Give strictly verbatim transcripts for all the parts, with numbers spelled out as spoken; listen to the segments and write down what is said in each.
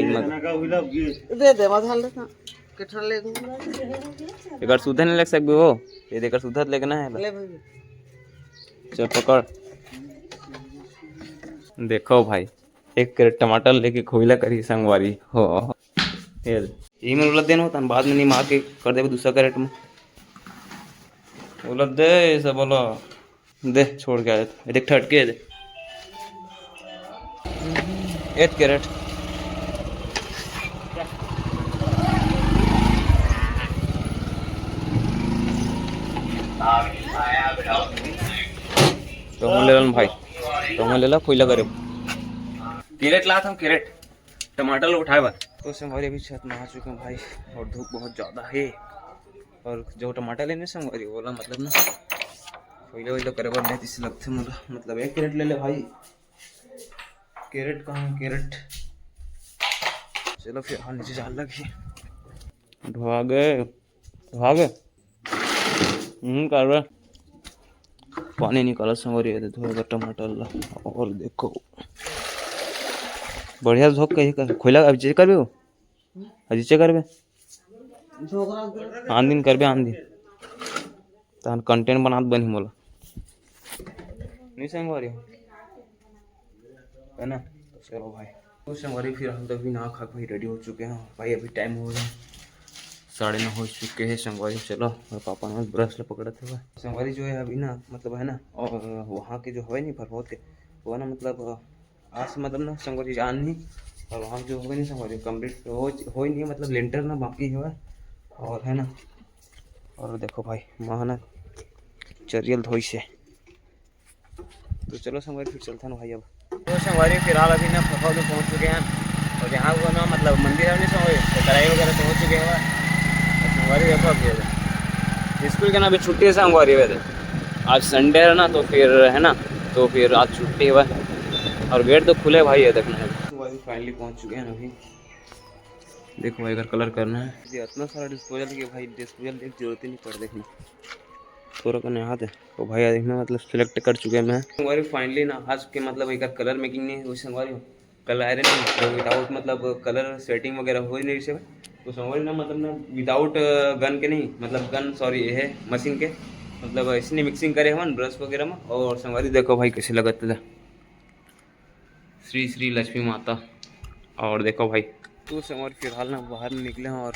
लगा इमन। दे दे, मत हाल देता। कठर ले। एकर सुधा नहीं लग सकबे वो। ये देख, एकर सुधा लेके ना है। ले भाई। चल पकड़। देखो भाई, एक कैरेट टमाटर लेके खोइला करी संगवारी हो। ये, ये मन उलद देन होता, बाद में निमा के कर देबे दूसरा कैरेट में। उलद दे, ये सब बोलो। दे, छोड़ के आए तो। देख, ठटके दे। एक कैरेट। तो हम ले लन भाई, तो हम ले ला, खोइला करे। कैरेट ला था, कैरेट। टमाटर ला उठाए बर। तो संगवारी, अभी छत में आ चुके हैं भाई, और धूप बहुत ज़्यादा है, और जो टमाटर लेने संगवारी, ओला मतलब ना, खोइला वोइला करे बर नहीं, इसे लगथे मोला, मतलब एक कैरेट ले ले भाई। कैरेट कहाँ है, कैरेट? चलो फिर, हाँ, नीचे जान लगी। ढोआ गए, ढोआ गए। हम्म, करबे। पानी निकाला संगवारी, ये धोए बर टमाटर ला। और देखो, बढ़िया धो के ही कर, खोइला अभी चेक करबे वो? अभी चेक करबे? आन दिन करबे, आन दिन। तहन content बनात बनही मोला। नहीं संगवारी हो? है ना? तो चलो भाई। तो संगवारी फिलहाल तो अभी नहा खा के भाई ready हो चुके हैं। भाई अभी time हो गया, साढ़े नौ हो चुके हैं संगवारी। चलो, और पापा ना brush ला पकड़त हवय। संगवारी जो है अभी ना, मतलब है ना, और वहाँ के जो हवय नहीं फरफौत के, वो ना मतलब आज से मतलब ना संगवारी जान नहीं, और वहाँ जो होगे नहीं संगवारी complete हो, हो ही नहीं है, मतलब लेंटर ना बाकी है। और है ना, और देखो भाई, माँ ना चरियल धोई से। तो चलो संगवारी फिर चलते हैं भाई। अब तो संगवारी फिलहाल अभी ना फफा में पहुँच चुके हैं, और यहाँ को ना मतलब मंदिर है नहीं संगवारी, तो कढ़ाई वगैरह तो हो चुके हैं। और संगवारी देखो अभी इधर स्कूल के ना अभी छुट्टी है संगवारी, वैसे आज Sunday है ना, तो फिर है ना, तो फिर आज छुट्टी हुआ है। और गेट तो खुले भाई, ये देखना है। तो भाई finally पहुंच चुके हैं अभी। देखो भाई, अगर कलर करना है, ये इतना सारा डिस्पोजल के भाई, डिस्पोजल एक जरूरत ही नहीं पड़। देखना थोड़ा कने हाथ है तो भाई, देखना मतलब सिलेक्ट कर चुके हैं मैं। संगवारी finally ना आज के मतलब एक कलर मेकिंग नहीं हुई संगवारी, कल आयरन नहीं, तो विदाउट मतलब कलर सेटिंग वगैरह हो ही नहीं रही से। तो संगवारी ना मतलब ना विदाउट गन के नहीं, मतलब गन सॉरी, ये है मशीन के, मतलब इसने मिक्सिंग करे हमन ब्रश वगैरह में। और संगवारी देखो भाई कैसे लगत है श्री श्री लक्ष्मी माता। और देखो भाई, तो संगवारी फिलहाल ना बाहर निकले हैं और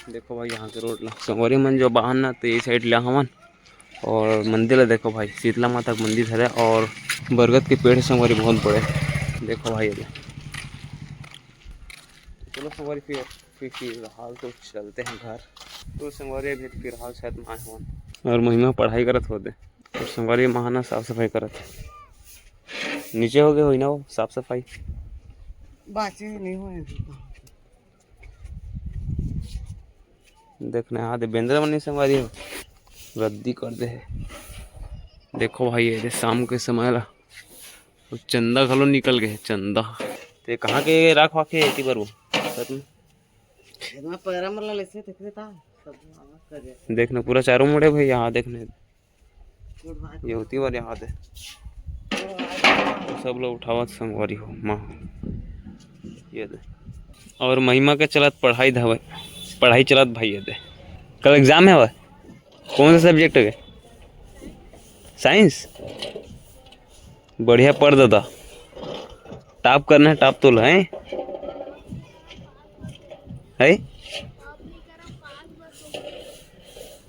देखो भाई, यहाँ के रोड ला संगवारी मन जो बाहर ना, तो ये साइड ला हमन। और मंदिर ला देखो भाई, शीतला माता के मंदिर हरे और बरगद के पेड़ संगवारी बहुत बड़े। देखो भाई, अभी चलो संगवारी, फिर फिर फिलहाल तो चलते हैं घर। तो संगवारी अभी फिलहाल छत में आए हुए और महिमा पढ़ाई करत होते, और संगवारी महाना साफ सफाई करत है। नीचे हो गए होई ना वो साफ सफाई। बाचे नहीं हुए। देखने हाथ बेंदरा मन नहीं संगवारी हो, रद्दी कर दे है। देखो भाई, ये शाम के समय ला, अउ चंदा घलो निकल गए हे, चंदा। ते कहाँ के राख वाखे एती बर वो? सच में। खेत में पैरा मन ला लेसे देखते था, सब आवाज कर रहे। देखने पूरा चारों मुड़े भाई, यहाँ देखने ये होती बार यहाँ दे। सब लोग उठावत संगवारी हो माँ। ये दे। और महिमा के चलत पढ़ाई धवे, पढ़ाई चलत भाई, ये दे। कल एग्जाम है वह? कौन सा सब्जेक्ट है? साइंस। बढ़िया पढ़ दादा, टॉप करना है, टॉप तो है, है।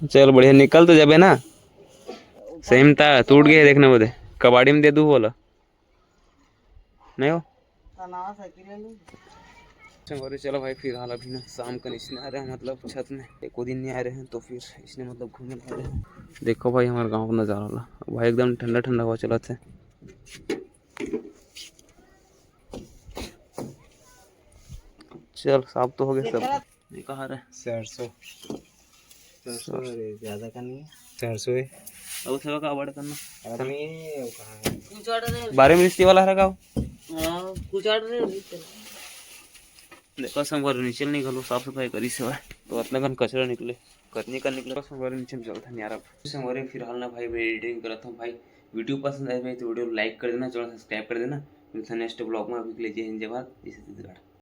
चल बढ़िया, निकल तो जाबे ना। सेम ता टूट गए, देखने वो दे, कबाड़ी में दे दू बोला, नहीं हो। संगवारी चलो भाई, फिलहाल अभी ना शाम का इसने आ रहे हैं, मतलब छत में एको दिन नहीं आ रहे हैं, तो फिर इसने मतलब घूमे आ रहे हैं। देखो भाई हमारे गाँव का नज़ारा ला भाई, एकदम ठंडा ठंडा हवा चलत है। चल साफ तो हो गया सब। ये कहाँ रहे? सरसों। सरसों, अरे, ज्यादा का नहीं है। सरसों है। अब थोड़ा का बड़ करना। अरे, वो कहाँ है? बारे में रिश्ते वाला हरा गाँव। हाँ, कुचाड़ रहे हो, चलो। देखो, संगवारी नीचे नहीं घलो साफ सफाई करी से भाई, तो अतना कन कचरा निकले, कतनी कन निकले। बस संगवारी नीचे में चलता नहीं यार। अब संगवारी फिलहाल ना भाई, मैं एडिटिंग करता हूँ भाई। वीडियो पसंद आए भाई, तो वीडियो लाइक कर देना, चैनल सब्सक्राइब कर देना। मिलता है नेक्स्ट ब्लॉग में, अभी के लिए जय हिंद, जय भारत, जय छत्तीसगढ़।